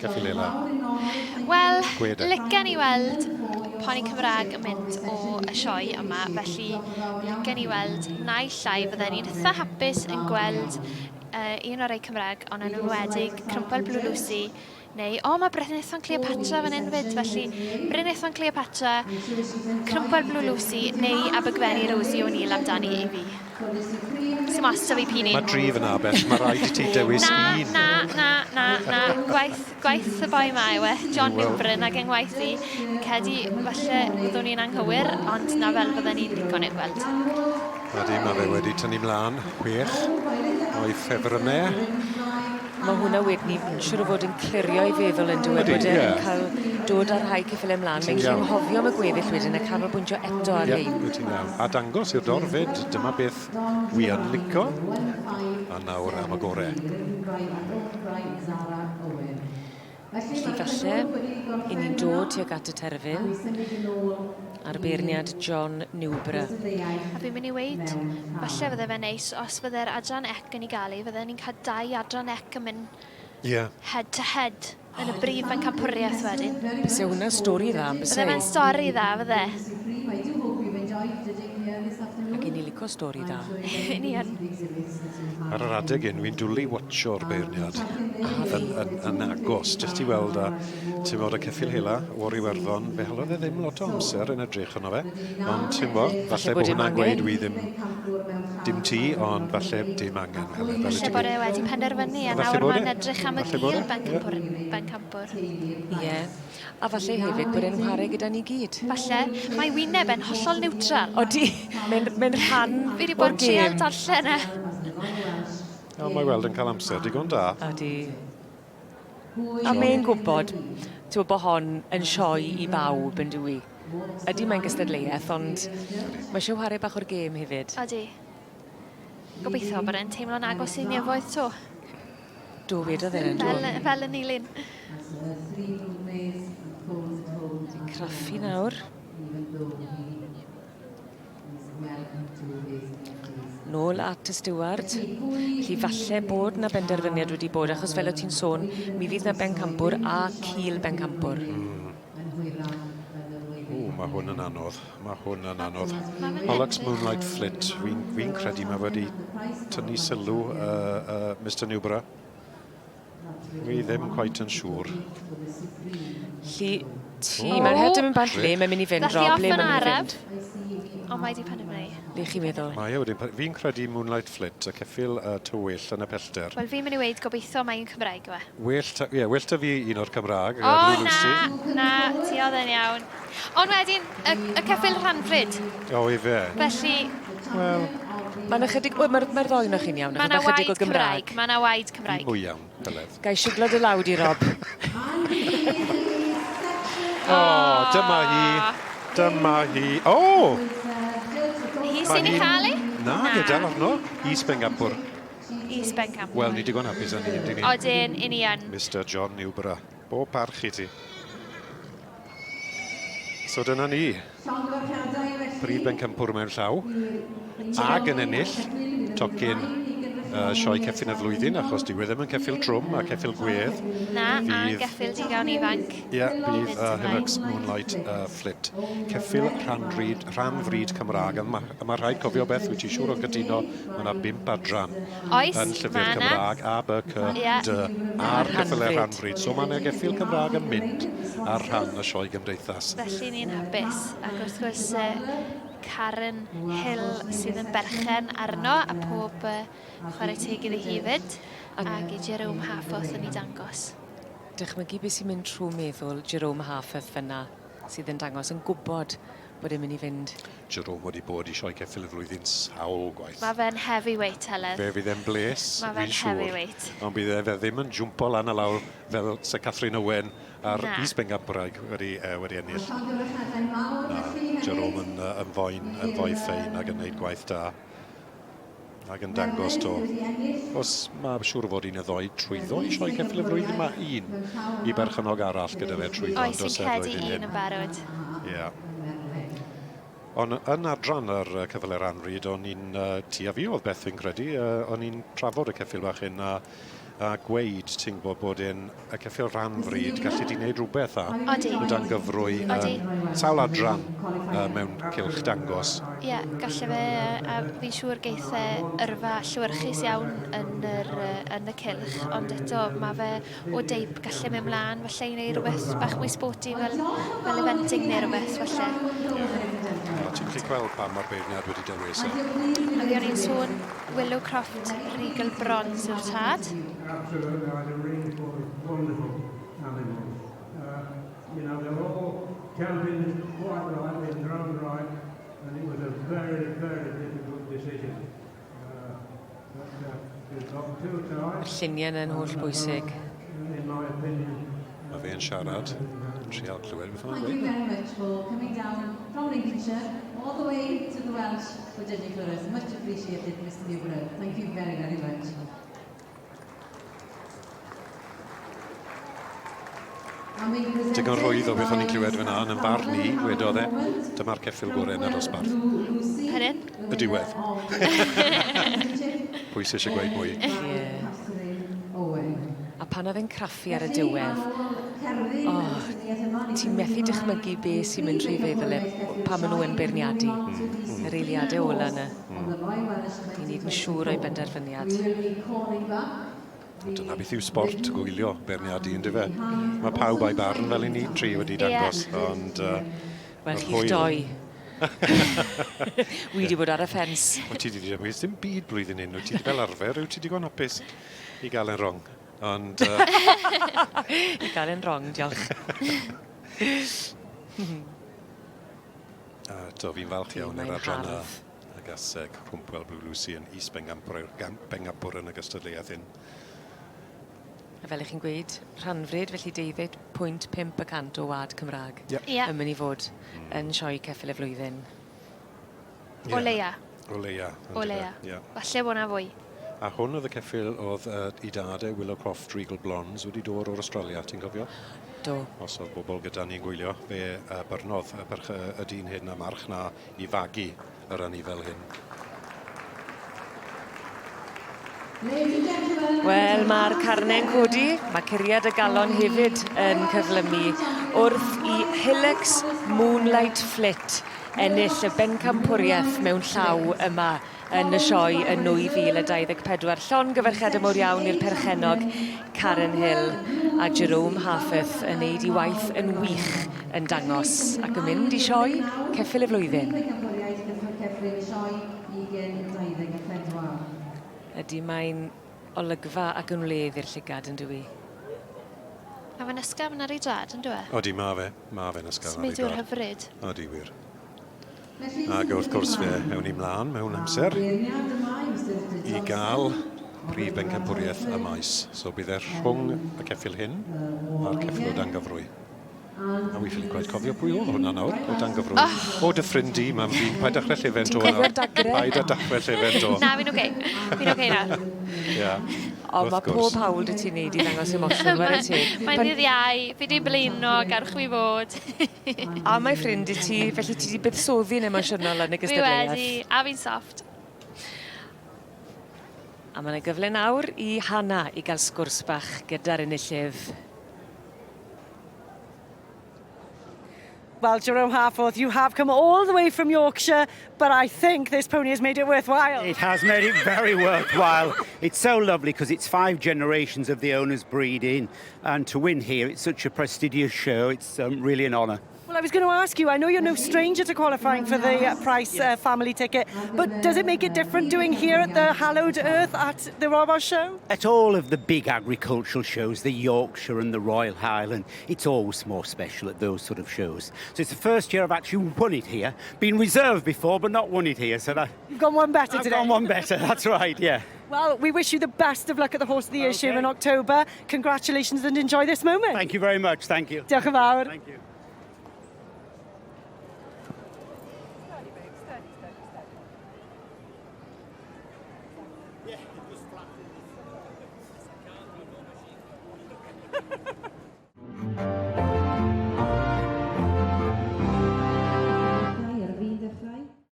Ceffyl Ela? Wel, licen i weld poni Cymraeg yn mynd o y sioe yma, felly licen i weld naill ai fydden ni'n eitha hapus yn gweld uh, un o'r rei Cymraeg, ond yn enwedig Crumple Blue Lucy, neu, o, oh, mae Brenhison Cleopatra fan hyn fyd, felly Brenhison Cleopatra, Crumple Blue Lucy, neu Abergwenni Rosie O'Neill amdani i fi. Sim os da fi pini. Mae dri fyna, Beth. Mae rhaid i ti dewis na, un. Na, na, na, na. Gwaith, gwaith y boi ma yw e. John well. Newbrin ag yng ngwaith i. Fi'n credu falle byddwn ni'n anghywir, ond na fel fydden ni'n digon ei gweld. Ydy, mae fe wedi tynnu mlaen chwech o'i ffefrynnau. Mae hwnna wedyn ni siŵr o fod yn clirio ei feddwl yn dyw e, bod e'n cael dod â rhai ceffylau mlaen. Mae'n gallu anghofio am y gweddill wedyn a canolbwyntio eto ar rhein. Ie, ti'n iawn. A dangos i'r dorf fyd, dyma beth wi yn lico. A nawr am y gore. Felly falle, i ni'n dod tuag at y terfyn a'r beirniad John Newborough. A fi'n mynd i weud, falle fydde fe'n neis os fydde'r adran ec yn ei gael ei, fydden ni'n cael dau adran ec yn mynd yeah. head to head yn y brif bencampwriaeth wedyn. Byse hwnna'n stori dda, yn byse? Bydde fe'n stori dda, fydde. Ac i ni lico stori dda. Ni yn. Ar yr adeg hyn, fi'n dwlu watcho'r beirniad yn, yn, yn agos, jyst i weld a ti'n bod y ceffyl hela o'r Iwerddon, fe halodd e ddim lot o amser yn edrych arno fe, ond ti'n bod, falle bod hwnna'n gweud wi ddim, dim ti, ond falle dim angen. Falle bod e wedi penderfynu, a nawr mae'n edrych am y gil bencampwr. Bencampwr. Ie. A falle hefyd bod e'n whare gyda ni gyd. Falle. Mae wyneb e'n hollol niwtral. Odi, mae'n mae rhan Fi wedi bod yn trial darllen e. O, mae weld yn cael amser digon da. Odi. A mae'n gwybod, ti'n bod hon yn sioe i bawb yn dyw i. Ydy mae'n gystadleuaeth, ond mae eisiau whare bach o'r gêm hefyd. Odi. Gobeithio bod e'n teimlo'n agos i nefoedd to. Do, wedodd e yn do. Fel, fel yn Nilyn. Fi'n craffu nawr. Nôl at y stiward. Felly falle bod 'na benderfyniad wedi bod, achos fel o ti'n sôn, mi fydd 'na bencampwr a cil bencampwr. Mm. Ww, mae hwn yn anodd. Mae hwn yn anodd. Pollux Moonlight Flit. Fi'n fi credu mae wedi tynnu sylw uh, uh, Mr Newborough. Fi ddim quite yn siŵr. Lly, ti, oh. mae'n het yn mynd bant le mae'n mynd i fynd, Rob, le mae'n mynd i fynd? Ond mae di penderfynu. Le chi'n meddwl? Mae e wedi, fi'n credu Moonlight Flit, y ceffyl uh, tywyll yn y pellter. Wel, fi'n mynd i weid gobeithio mae un Cymraeg yw e. Well ta, ie, well ta fi un o'r Cymraeg. O, na, na, ti oedd e'n iawn. Ond wedyn, y, y ceffyl rhanfryd. O, i fe. Felly... Wel... Mae'n ychydig... Wel, mae'r mae ddoi o'ch chi'n iawn. Mae yna waed o Gymraeg. Mae yna waed Cymraeg. Mwy iawn, Heledd. Ga i siglo dy law di, Rob? o, dyma hi. Dyma hi. O! Hi sy'n ei chael hi? Na, gyda arno. Is Bengampwr. Is Bencampwr. Wel, ni digon hapus â ni, yndyn ni? Odyn, i ni yn. Mr John Newborough. Bob parch i ti. So dyna ni. Prif bencampwr mewn llaw. Ag yn ennill tocyn uh, sioe ceffyn y flwyddyn, achos dyw e ddim yn ceffyl trwm a ceffyl gwedd. Na, a geffyl digon ifanc. Ie, yeah, bydd uh, Hilux Moonlight uh, Flit. Ceffyl rhan-fryd rhan fryd Cymraeg. A mae ma rhaid cofio beth, wyt ti siŵr o gytuno, mae yna bump adran Oes, yn llyfr Cymraeg, A, B, C, yeah. D, a'r ceffylau rhan fryd. So mae yna geffyl Cymraeg yn mynd ar rhan y sioe gymdeithas. Felly ni'n hapus. Ac wrth gwrs, Karen Hill sydd yn berchen arno a pob chwarae teg iddi hi fyd. Ac i Jerome Harforth yn ei dangos. Dychmygu beth sy'n mynd trwy meddwl Jerome Harforth fyna sydd yn dangos yn gwybod bod e'n mynd i fynd. Jerome wedi bod i sioe ceffyl y flwyddyn sawl gwaith. Mae fe'n heavyweight, Heledd. Fe fydd e'n bles, Mae fe'n heavyweight. Ond bydd e fe ddim yn jwmpo lan a lawr fel Sir Catherine Owen a'r is-bencampwraig wedi, uh, wedi ennill. Na, Jerome yn, uh, yn foen, yn foi ffein ac yn gwneud gwaith da ac yn dangos to. Os mae siŵr o fod un neu ddoi trwyddo i sioe ceffyl y flwyddyn, mae un i berchennog arall gyda fe trwyddo. Oes, fi'n credu un yn barod. Ie. Yeah. Ond yn adran yr ceffyl yr anryd, o'n i'n, uh, ti a fi oedd Beth fi'n credu, uh, o'n i'n trafod y ceffyl bach hyn a A gweud, ti'n gwybod, bod e'n y ceffyl rhan fryd, gallu di wneud rhywbeth a Odi. O dan gyfrwy Odi. sawl adran mewn cylch dangos. Ie, yeah, galle fe, a fi'n siŵr geith e yrfa llewyrchus iawn yn, yr, yn y cylch, ond eto mae fe o deip galle mynd mlaen falle i wneud rhywbeth bach mwy sporty fel, fel eventing neu rhywbeth falle. Yeah. Ti'n gallu gweld pam mae'r beirniad wedi dewis e. Ac o'n i'n sôn Willow Croft Regal Bronze yw'r tad. Absolutely, I had a ring full of wonderful animals. They were all champions quite rightly in their own right, and it was a very, very difficult decision. But we've got two Mae'r ties, lluniau yn holl bwysig. in my opinion. Mae fe'n siarad, trial clywed beth mae'n Thank you gweud. very much for coming down from Lincolnshire all the way to the Welsh for judging for us. Much appreciated, Mr. Newborough. Thank you very, very much. Digon rhwydd o beth o'n i'n clywed fyna, yn barn i, wedodd e, dyma'r ceffyl gorau yn y dosbarth. Pardon? Y diwedd. Pwy sy'n eisiau gweud mwy? Ie. A pan oedd e'n craffu ar y diwedd, oh, ti'n methu dychmygu be sy'n mynd trwy feddwl e pan maen nhw yn beirniadu. Yr eiliadau ola yna. Ti'n neud yn siŵr o'i benderfyniad. Dyna beth yw sport gwylio beirniadu, yn dyfe? Mae pawb a'i barn fel i ni tri wedi dangos, ond Wel, yr chi'ch hwyl. doi. Wi wedi bod ar y ffens. Wyt ti wedi dewis dim byd blwyddyn hyn, wyt ti fel arfer, wyt ti digon hapus i gael e'n wrong. Ond, I gael e'n wrong, diolch. A eto, fi'n falch iawn Mae'n i'r adran hardd. y gaseg Cwmpwell Blue Lucy yn is bengampwr yn y gystadleuaeth hyn. A fel ych chi'n gweud, rhanfryd, felly 12.5% o wad Cymraeg yn mynd i fod yn sioe ceffyl y flwyddyn. O leia. O leia. O leia. Ie. Falle bod 'na fwy. A hwn oedd y ceffyl oedd i dad e, Willow Croft Regal Blondes, wedi dod o'r Australia, ti'n cofio? Do. Os oedd bobl gyda ni'n gwylio, fe byrnodd y, perch, y dyn hyn a march na i fagu yr anifel hyn. Wel, mae'r carnau'n codi, mae curiad y galon hefyd yn cyflymu wrth i Hillocks Moonlight Flit ennill y bencampwriaeth mewn llaw yma yn y sioe yn 2024. Llongyfarchiadau mawr iawn i'r perchennog Karen Hill a Jerome Harforth yn neud i waith yn wych yn dangos ac yn mynd i sioe ceffyl y flwyddyn. Ceffyl 2024. Ydy, mae'n olygfa ac yn wledd i'r llygad yn dywi. Mae fe'n ysgafn ar ei drad, yn dyw e? Odi, ma fe. Ma fe'n ysgafn ar ei Symudwr drad. hyfryd. Odi, wir. Ac wrth gwrs fe ewn ni mlaen mewn amser i gael prif bencampwriaeth y maes. So bydd e rhwng y ceffyl hyn a'r ceffyl o dan gyfrwy. A wi ffili quite cofio pwy oedd hwnna nawr, o dan gyfrwy. O, dy ffrind di, mam fi, paid dechrau llefen to Ti'n nawr. cofio'r dagre? Paid â dechrau llefen to. Na, fi'n oce. Fi'n oce nawr. Ie. O, Wrth mae gwrs. pob hawl 'da ti wneud i ddangos emosiwn, ware teg. Mae'n ddydd Iau, fi di blino, garwch fi fod. A mae ffrind i ti, felly ti wedi buddsoddi'n emosiynol yn y Fi gystadleuaeth. wedi, a fi'n soft. A mae yna gyfle nawr i Hannah i gael sgwrs bach gyda'r enillydd. Well, Jerome Harforth, you have come all the way from Yorkshire, but I think this pony has made it worthwhile. It has made it very worthwhile. It's so lovely because it's 5 generations of the owners breeding, and to win here, it's such a prestigious show. It's really an honour. Well, I was going to ask you, I know you're no stranger to qualifying for the Price family ticket, but does it make it different doing here at the hallowed earth at the Royal Welsh Show? At all of the big agricultural shows, the Yorkshire and the Royal Highland, it's always more special at those sort of shows. So it's the first year I've actually won it here. Been reserved before, but not won it here. So that You've gone one better I've today. gone one better. That's right, yeah. Well, we wish you the best of luck at the Horse of the Year show in October. Congratulations and enjoy this moment. Thank you very much. Thank you. Diolch yn fawr. Thank you.